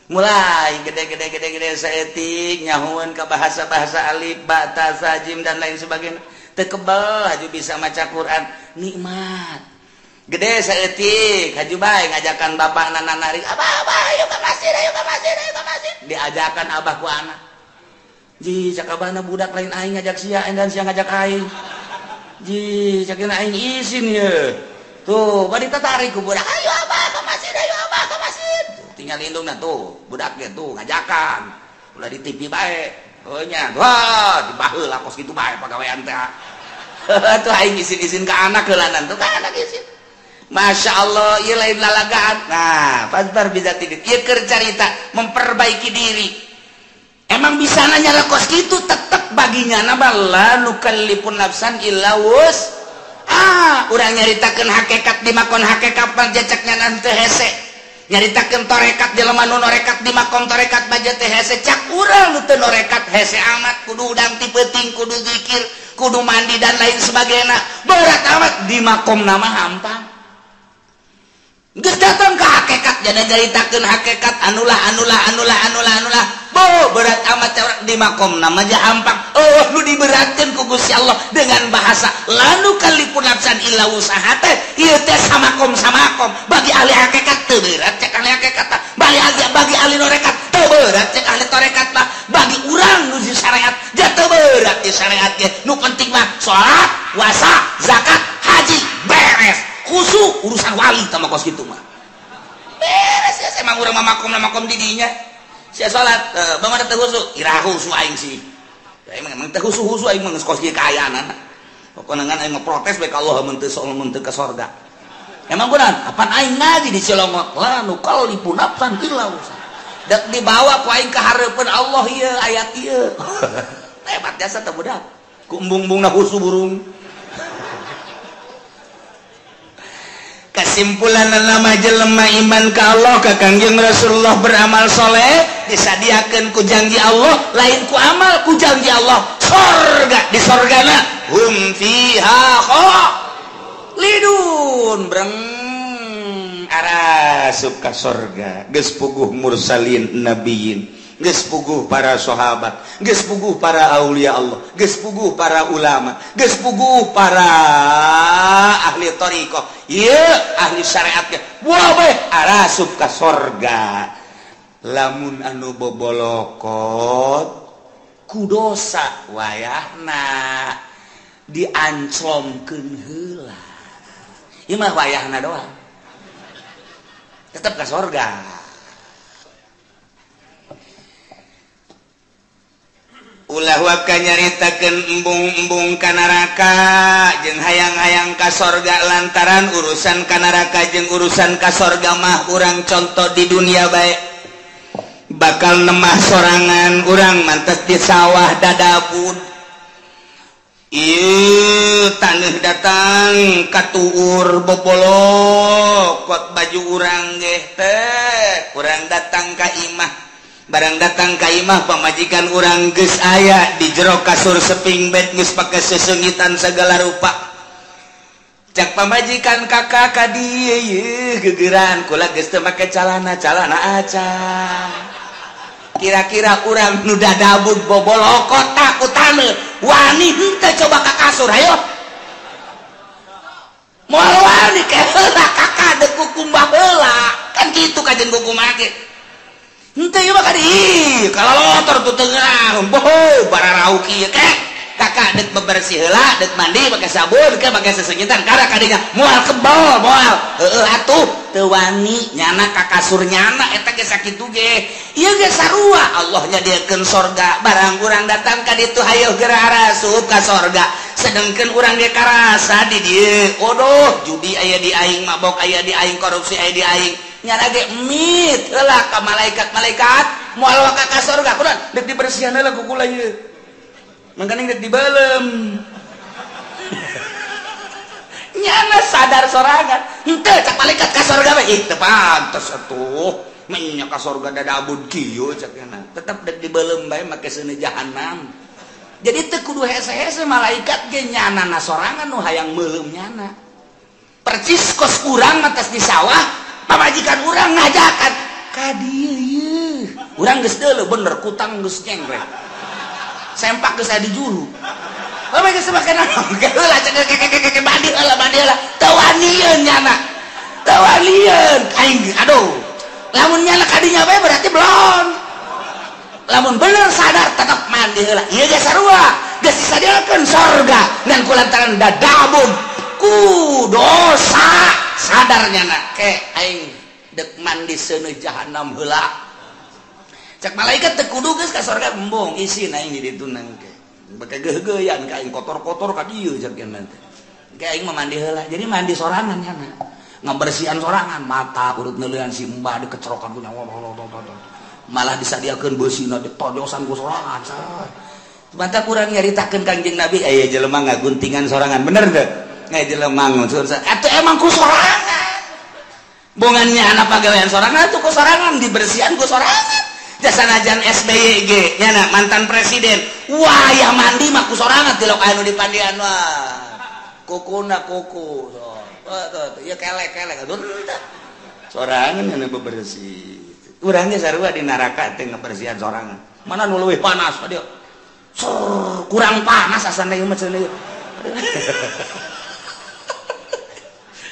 Mulai gede-gede gede-gede saeutik nyahueun ka bahasa-bahasa alif ba ta sa jim dan lain sebagainya. Teu kebel haju bisa maca Quran, nikmat. Gede saeutik haju bae ngajakan bapakna narik, "Abah, abah, ayo ka masjid, ayo ka masjid, ayo ka masjid." Diajakan abah ku anak. Ji, cak abahna budak lain aing ngajak sia, dan sia ngajak aing. Ji, cak aing isin ye. Tuh, bari tatarik ku budak, "Ayo abah ka masjid, ayo abah ka masjid." Tinggal indungna tuh, budaknya tuh ngajakan. Ulah di TV bae. Oh nya, wah, dibaheula kos kitu bae pagawean teh. Tuh aing isin-isin ka anak heulanan tuh ka anak isin. Masya Allah, ieu lain lalagaan. Nah, pasbar bisa tidur. Ieu keur carita memperbaiki diri. Emang bisa nanya kos kitu tetep baginya nama la nukallifun nafsan illa wus. Ah, urang nyaritakeun hakikat di makon hakikat panjacaknya nanti hese. Nyaritakeun torekat jelema nu norekat di makom torekat baja teh hese cak urang nu teu norekat hese amat kudu udang ti peuting kudu zikir kudu mandi dan lain sebagainya. Berat amat di makom nama hampang. Geus datang ke hakikat jadi nyaritakeun hakikat anulah anulah anulah anulah anulah. Bo berat amat di makom nama aja hampang. Oh nu diberatkeun ku Gusti Allah dengan bahasa lanu kalipun nafsan illa usaha teh ieu teh samakom samakom bagi ahli hakikat teu berat cek ahli hakikat bagi ahli norekat teu berat cek ahli torekat mah bagi urang nu di syariat ja teu berat di syariat ge nu penting mah salat, puasa, zakat, haji beres. Khusu urusan wali tama kos kitu mah beres ya emang urang mah makom makom di dinya sia salat bagaimana teu khusu iraha khusu aing sih emang emang teu khusu khusu aing mah geus kos kieu kaayaan pokona ngan aing mah protes bae ka Allah mun teu mun teu ka sorga emang kunaon apan aing ngaji di Cilongok la nukallifu nafsan illa wusaha dek dibawa ku aing ka hareupeun Allah ieu ayat ieu hebat jasa teh budak ku embung-embungna khusu burung. Kesimpulan nama jelema iman ka Allah ka Kangjeng Rasulullah beramal soleh disadiakeun ku janji Allah lain ku amal ku janji Allah sorga di sorgana hum fiha khalidun breng arasup ka sorga geus puguh mursalin nabiyin geus puguh para sahabat geus puguh para aulia Allah geus puguh para ulama geus puguh para ahli thariqah ieu ahli syariat ge wah arasup ka sorga lamun anu bobolokot ku dosa wayahna dianclomkeun heula ieu mah wayahna doang tetep ka sorga. Ulah waka nyaritakeun embung-embung ka neraka jeung hayang-hayang ka sorga lantaran urusan ka neraka jeung urusan ka sorga mah urang contoh di dunia bae bakal nemah sorangan urang mantes di sawah dadabud ieu taneuh datang katuur bobolokot baju urang geh teh urang datang ka imah barang datang ka imah pamajikan urang geus aya di jero kasur seping bed geus pake sesengitan segala rupa cak pamajikan kakak ka dieu yeuh gegeran kula geus teu make calana calana acan kira-kira urang nu dadabud bobolokot ku taneuh wani henteu coba ka kasur hayo moal wani ke heula kakak deuk kukumbah heula kan kitu kajen kukumbah ge henteu ieu mah ka dieu kalalotor tuh tengah boho bararauh kieu kek kakak dek bebersih heula dek mandi pake sabun ke pake sesengitan kara kadinya moal kebal moal heueuh atuh teu wani nyana ka kasur nyana eta ge sakitu ge ieu ge sarua Allah nyadiakeun sorga barang urang datang ka ditu hayoh geura arasup ka sorga sedengkeun urang ge karasa di dieu odoh judi aya di aing mabok aya di aing korupsi aya di aing nyana ge mit heula ka malaikat-malaikat moal ka ka sorga kunaon dek dibersihan heula ku kula ieu mangkaning dek dibelem nyana sadar sorangan henteu cak malaikat ka sorga mah ih teu pantes atuh menya ka sorga dadabud kieu cak nyana tetep dek dibelem bae make seuneu jahanam jadi teu kudu hese-hese malaikat ge nyana na sorangan nu hayang meuleum nyana percis kos urang matas di sawah pamajikan urang ngajakan ka dieu ieu Urang geus deuleu bener kutang geus nyengkrek. Sempak geus aya di juru. Apa geus make naon? Heula cek keke mandi heula mandi heula. Teu wanieun nyana. Teu wanieun aing aduh. Lamun nyana kadinya bae berarti belum. Lamun bener sadar tetap mandi heula. Ieu ge sarua, geus disadiakeun sorga ngan kulantaran dadabun ku dosa sadar nyana ke aing dek mandi seuneu jahanam heula. Cek malaikat teu kudu geus ka sorga embung isin aing di ditu nangke. Beke geugeuyan ka aing kotor-kotor ka dieu cek cenah teh. Ke aing mah mandi heula. Jadi mandi sorangan nyana. Ngabersihan sorangan mata urut neuleuan si mbah dikecerokan ku nyawa. Malah disadiakeun beusina ditojosan ku sorangan. Mata kurang nyaritakeun Kangjeng Nabi aya jelema ngaguntingan sorangan bener teu? Aya jelema ngunsur atuh emang ku sorangan. Bongannya anak pagawean sorangan atuh ku sorangan dibersihan ku sorangan. Jasanajan SBY ge nyana mantan presiden. Wah, ya mandi mah ku sorangan tilok anu dipandian wah. Kukuna kuku. So, ieu kelek-kelek aduh. Sorangan anu bebersih. Urang ge sarua di neraka teh ngabersihan sorangan. Mana nu leuwih panas dia. Kurang panas asana ieu mah cenah.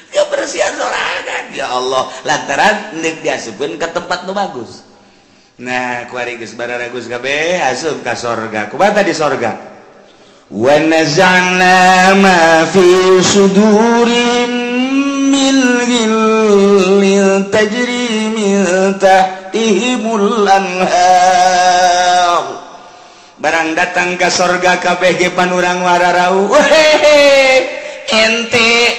Kebersihan sorangan ya Allah lantaran neuk diasupkeun ka tempat nu bagus. Nah, kuari geus bararagus kabeh asup ka sorga. Kumaha di sorga? Wa naza'na ma fi sudurim min ghillin tajri min tahtihimul anhar. Barang datang ka sorga kabeh ge panurang wararau. Wehehe, ente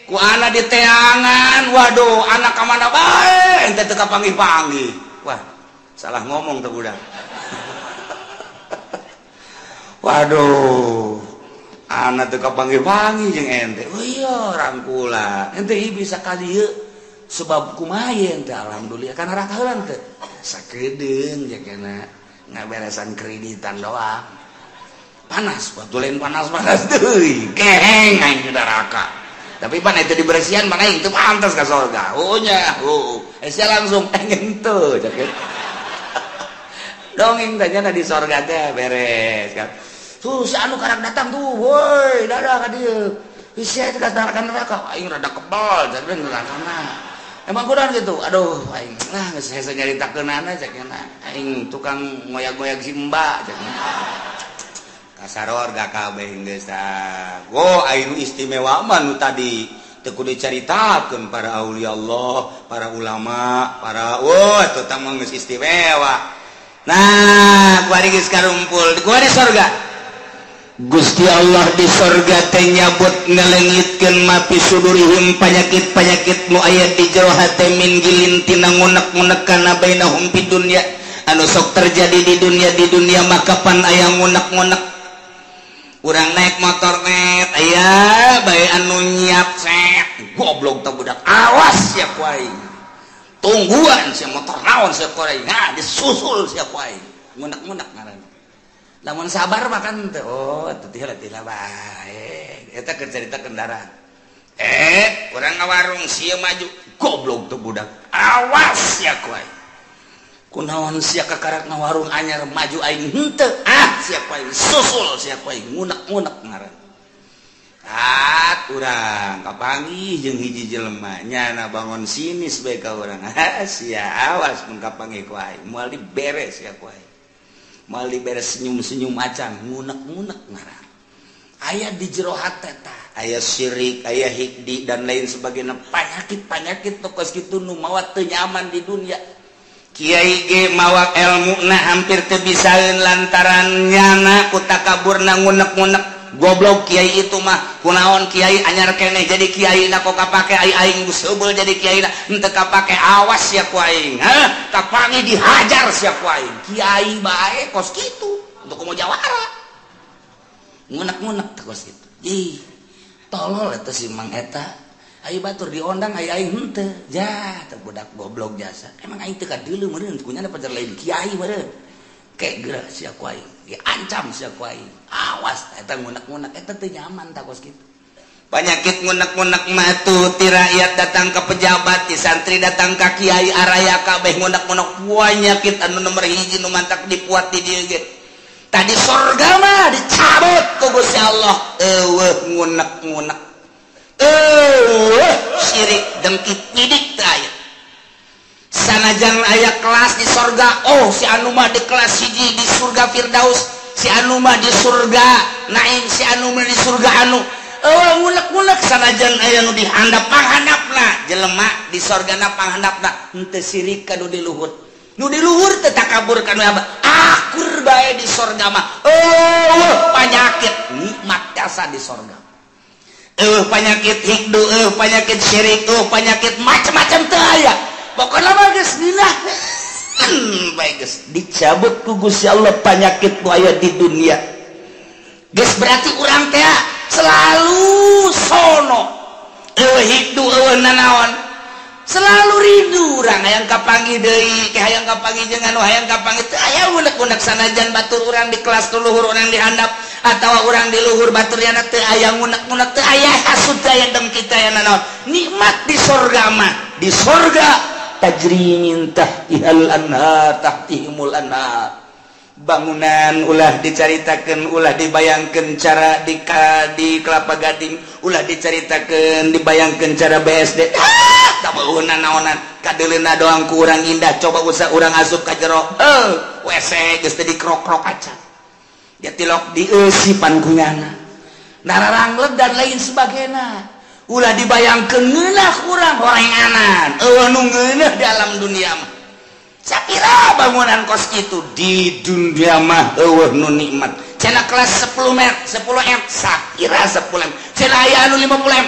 ku ana di teangan, waduh anak ka mana bae ente teu kapanggih-panggih. Wah, salah ngomong teh budak. Waduh, anak teu kapanggih-panggih jeung ente. Oh iya, rangkula. Ente ieu bisa ka dieu sebab kumaha ente alhamdulillah kana neraka heula teh. Sakedeung jeung kana ngaberesan kreditan doang. Panas, batu lain panas-panas deui. Keheng aing di neraka. Tapi pan itu dibersihan mana itu pantas ka sorga. Oh nya, oh. Sia langsung pengen teu cek. Dongeng tanya di sorga teh beres kan. Tuh si anu karang datang tuh, woi, dadah ka dieu. Sia teh ka neraka, aing rada kebal jadi nerakana. Emang kurang gitu. Aduh, aing lah geus hese nyaritakeunana cek nya. Aing tukang ngoyag-ngoyag si mbak cek. Kasaror gak kabeh geus tah. Wo aing istimewa mah nu tadi teu kudu dicaritakeun para aulia Allah, para ulama, para wo eta tah mah geus istimewa. Nah, kuari geus karumpul, kuari sorga. Gusti Allah di sorga teh nyabut ngalengitkeun mapi sudurihim panyakit-panyakit nu aya di jero hate min gilin tina ngunek-ngunek kana bainahum fid dunya anu sok terjadi di dunia maka pan aya ngunek-ngunek. Urang naik motor net aya bae anu nyiap set goblok teh budak awas sia ku aing. Tungguan sia motor naon sia ku aing. Nah, disusul sia ku aing. Ngunek-ngunek ngaranna. Lamun sabar mah kan teh oh teh teh bae. Eta keur carita kendaraan. Urang ngawarung sia maju goblok teh budak. Awas sia ku aing. Kunaon sia kakarak ngawarung anyar maju aing henteu. Ah sia ku aing susul sia ku aing ngunek-ngunek ngaran. Tat urang kapanggih jeung hiji jelema nyana bangun sinis bae ka urang. Ah sia awas mun kapanggih ku aing moal diberes sia ku aing. Moal diberes senyum-senyum acan ngunek-ngunek ngaran. Aya di jero hate tah, aya syirik, aya hikdi dan lain sebagainya panyakit-panyakit tokos kitu nu mawa teu nyaman di dunia. Kiai ge mawa elmuna hampir teu bisaeun lantaran nyana ku takaburna ngunek-ngunek. Goblok kiai itu mah kunaon kiai anyar keneh jadi kiai na kok kapake ai aing geus jadi kiai na henteu kapake awas sia ku aing. Hah, kapangi dihajar sia ku aing. Kiai bae kos kitu untuk komo jawara. Ngunek-ngunek teh kos kitu. Ih, tolol eta si Mang eta. Ayo batur diondang ayo aing henteu. Ja, teh budak goblok jasa. Emang aing teu kadeuleu meureun kunyana pacar lain kiai meureun. Kek geura sia ku aing. Diancam sia ku aing. Awas eta ngunek-ngunek eta teu nyaman tah kos kitu. Penyakit ngunek-ngunek matu ti rakyat datang ke pejabat, ti santri datang ke kiai araya kabeh ngunek-ngunek penyakit anu nomor hiji nu mantak dipuat di dieu ge. Tadi sorga mah dicabut ku Gusti Allah. Eueuh ngunek-ngunek. Eueuh syirik dengki nyidik teu aya. Sanajan aya kelas di sorga, oh si anu mah di kelas hiji di surga Firdaus, si anu mah di surga Naim, si anu mah di surga anu. Oh ngunek-ngunek sanajan aya nu dihandap panghandapna jelema di sorgana panghandapna henteu sirik ka nu di luhur. Nu di luhur teu takabur ka nu akur bae di sorga mah. Oh panyakit nikmat jasa di sorga. Eueuh panyakit hikdu, eueuh panyakit syirik, eueuh panyakit macam-macam teu aya. Pokona mah geus ngeunah. Bae geus dicabut ku Gusti Allah panyakit nu aya di dunia. Geus berarti urang teh selalu sono eueuh hikdu eueuh nanaon selalu rindu urang hayang kapanggih deui ke hayang kapanggih jeung anu hayang kapanggih teu aya unek-unek sanajan batur urang di kelas luhur urang di handap atawa urang di luhur batur yana teu aya ngunek-ngunek teu aya hasud teu aya dengki teu aya nanaon nikmat di sorga mah. Di sorga tajri min tahtihal anhar tahtihimul anhar. Bangunan ulah dicaritakeun, ulah dibayangkeun cara di Kelapa Gading, ulah dicaritakeun dibayangkeun cara BSD. Ah, da beuheuna naonan kadeuleuna doang ku urang indah, coba usah urang asup ka jero. WC geus teh dikrok-krok acan. Ya tilok dieusipan ku nyana. Nararanglet dan lain sebagainya. Ulah dibayangkeun ngeunah urang horenganan. Eueuh nu ngeunah di alam dunia mah. Sapira bangunan kos itu di dunia mah eueuh nu nikmat. Cenah kelas 10 m, 10 m, sapira 10 m. Cenah aya anu 50 m,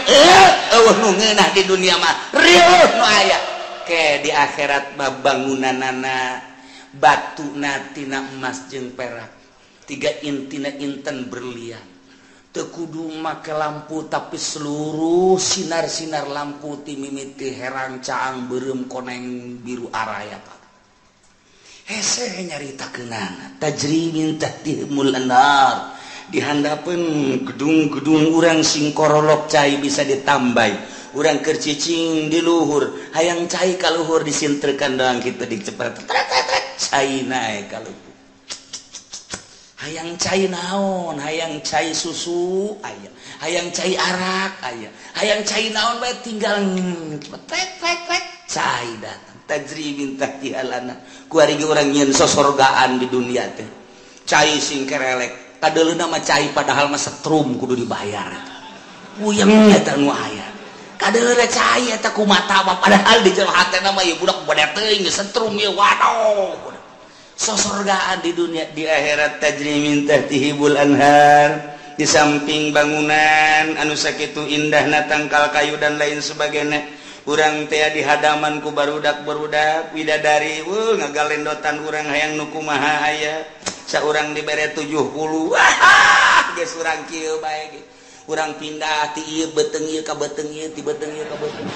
eueuh nu ngeunah di dunia mah. Rieuh nu aya. Ke di akhirat mah bangunanana batuna tina emas jeung perak. Tiga intina inten berlian. Teu kudu make lampu tapi seluruh sinar-sinar lampu ti mimiti herang caang beureum koneng biru araya Pak. Hese nyaritakeunana tajri min tahtihimul anhar. Di handapeun gedung-gedung urang sing korolok cai bisa ditambai. Urang keur cicing di luhur, hayang cai ka luhur disintrekan doang kitu dicepret. Cai naek ka luhur. Hayang cai naon, hayang cai susu aya, hayang cai arak aya, hayang cai naon bae tinggal cepet trek trek cai datang. Tajri min tahtihal anhar. Kuari ge urang nyieun sosorgaan di dunia teh. Cai sing kerelek, kadeuleuna mah cai padahal mah setrum kudu dibayar. Puyeng eta nu aya. Kadeuleuna cai eta kumata mah padahal di jero hatena mah ieu budak bade teuing setrum ieu waduh. Sosorgaan di dunia, di akhirat tajri min tahtihimul anhar. Di samping bangunan anu sakitu indahna tangkal kayu dan lain sebagainya. Urang teh di hadaman ku barudak-barudak widadari ngagalendotan urang hayang nu kumaha aya. Saurang dibere 70. Wah, geus urang kieu bae ge. Urang pindah ti ieu beuteung ieu ka beuteung ieu, ti beuteung ieu ka beuteung.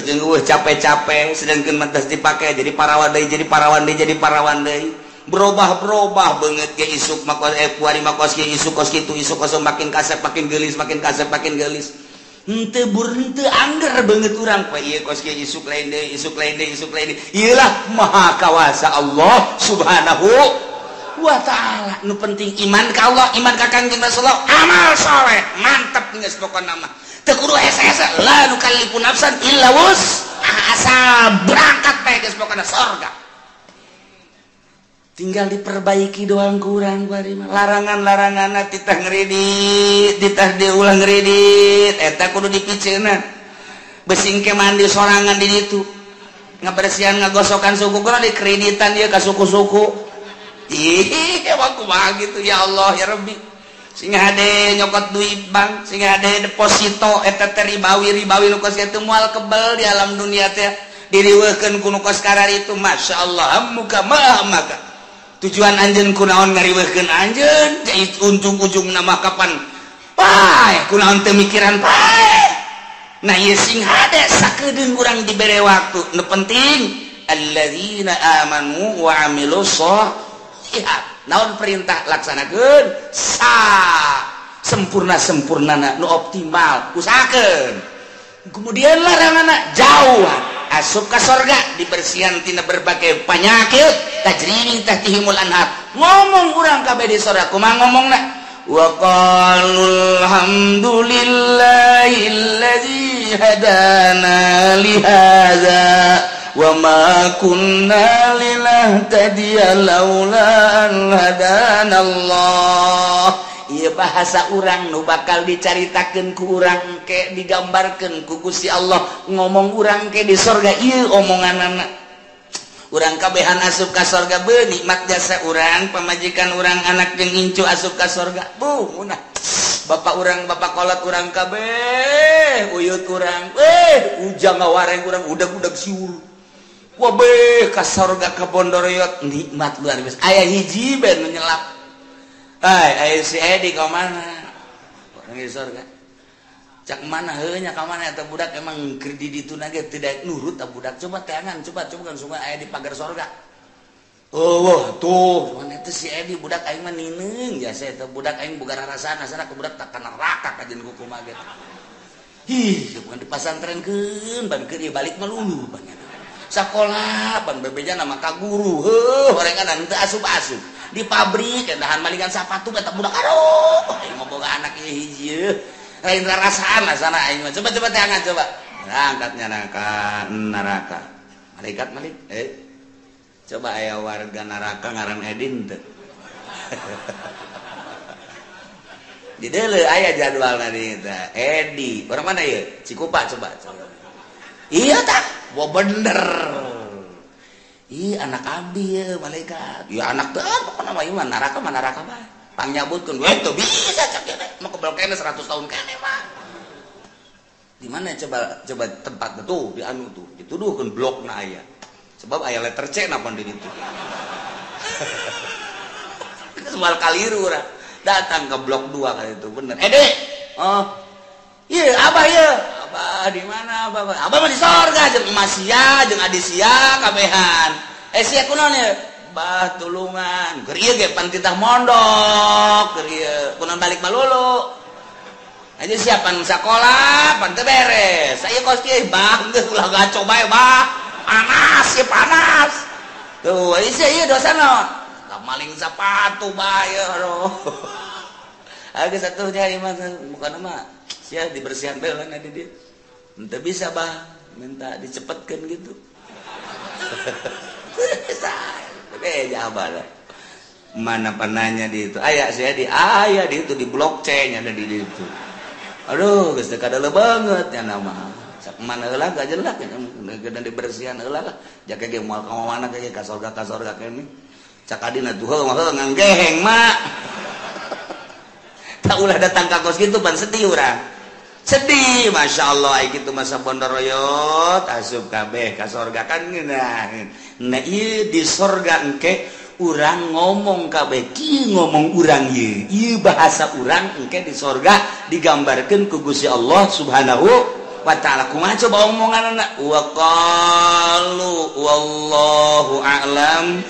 Jeung eueuh capek-capek sedangkeun mah geus dipake jadi parawan deui, jadi parawan deui, jadi parawan deui. Berubah-berubah beungeut ge isuk mah kuari mah kos kieu isuk kos kitu isuk kos makin kasep makin geulis makin kasep makin geulis. Henteu bur henteu angger beungeut urang poe ieu kos kieu isuk lain deui isuk lain deui isuk lain deui. Ieu lah maha kawasa Allah Subhanahu wa ta'ala. Nu penting iman ka Allah, iman ka Kangjeng Rasulullah, amal soleh, mantep geus pokona mah. Teu kudu hese-hese, la nukallifu nafsan illa wus'aha, asal berangkat bae geus pokona sorga. Tinggal diperbaiki doang kurang kuari mah. Larangan-laranganna titah ngredit, titah diulang ngredit, eta kudu dipiceunna. Besing ke mandi sorangan di ditu. Ngabersihan ngagosokan suku kudu dikreditan ieu ka suku-suku. Ih, emang kumaha gitu ya Allah ya Rabbi. Sing hade nyokot duit bank, sing hade deposito eta teh ribawi-ribawi nu kos kitu moal kebel di alam dunia teh. Diriweuhkeun ku nu kos kararitu masyaallah hammuka ma hammaka. Tujuan anjeun kunaon ngariweuhkeun anjeun ujung-ujungna mah kapan paeh kunaon teu mikiran paeh. Nah ieu sing hade sakedeung urang dibere waktu. Nu penting alladzina amanu wa amilus sholihat. Naon perintah laksanakeun sa Sempurna-sempurnana nu optimal usahakeun. Kemudian laranganna jauh asup ka sorga dibersihan tina berbagai penyakit tajri min tahtihimul anhar. Ngomong urang kabeh di sorga kumaha ngomongna? Wa qalu alhamdulillahilladzi hadana li hadza wa ma kunna linahtadiya laula an hadana Allah. Ieu bahasa urang nu bakal dicaritakeun ku urang ke digambarkeun ku Gusti Allah ngomong urang ke di sorga ieu omonganana. Urang kabehan asup ka sorga beuh nikmat jasa urang pamajikan urang anak jeung incu asup ka sorga buh munah bapak urang bapak kolot urang kabeh uyut urang ujang ngawareng urang udag-udag siul wabeh ka sorga ka Bondoroyot nikmat luar biasa aya hiji ben nu nyelap. Ai aya si Edi ka mana orang di sorga cak mana heuh nya ka mana eta budak emang keur di ditu na ge teu daek nurut ta budak coba teangan coba coba kan sungai aya di pagar sorga. Oh wah tuh mana eta si Edi budak aing mah nineung jasa eta budak aing boga rarasaan asana ku budak tak ka neraka kajeun ku kumaha ge. Ih bukan dipasantrenkeun ban keur ieu balik mah lulu ban sakola ban bebeja nama ka guru heuh horengan teu asup-asup di pabrik dahan malingan sapatu eta budak aduh aing mah boga anak ieu hiji lain rarasaan asana aing mah coba coba teangan coba angkatnya neraka neraka malaikat malik coba aya warga neraka ngaran Edin teu di deuleu aya jadwalna di eta Edi orang mana ieu Cikupa coba coba iya tah wah bener ih anak abdi ya malaikat ya anak teh pokona mah ieu mah neraka mah neraka bae pangnyabutkeun we teu bisa cak ieu mah kebel kene 100 tahun kene mah di mana coba coba tempat tuh di anu tuh dituduhkeun blokna aya sebab aya letter C na pan di ditu soal kaliru urang datang ke blok 2 kali itu bener Edi oh iya abah ieu abah di mana abah abah mah di sorga jeung emas sia jeung adi sia kabehan sia kunaon ieu bah tulungan keur ieu ge pan titah mondok keur ieu kunaon balik malulu aja siapan sakola pan teu beres saya kos kieu bah geus ulah gaco bae bah panas ieu panas tuh sia ieu dosa naon maling sepatu bae aduh geus atuh nya ieu mah bukan mah sia dibersihan bae lah di dieu ente bisa bah minta dicepetkeun gitu bisa jawaban mana penanya di itu aya sia di aya di itu di blok C nya ada di itu aduh geus teu kadeuleung banget nya nama sak mana heula gajelak nya dibersihan heula lah jake ge moal ka mana ge ka sorga kene cak adina tuh heuh mah nganggeheng mak tak ulah datang ka kos kitu pan sedih urang sedih Masya Allah ai kitu masa Bondoroyot asup kabeh ka sorga kan ngeunah nah ieu di sorga engke urang ngomong kabeh kieu ngomong urang ieu ieu bahasa urang engke di sorga digambarkeun ku Gusti Allah Subhanahu wa ta'ala kumaha coba omonganna wa qalu wallahu a'lam.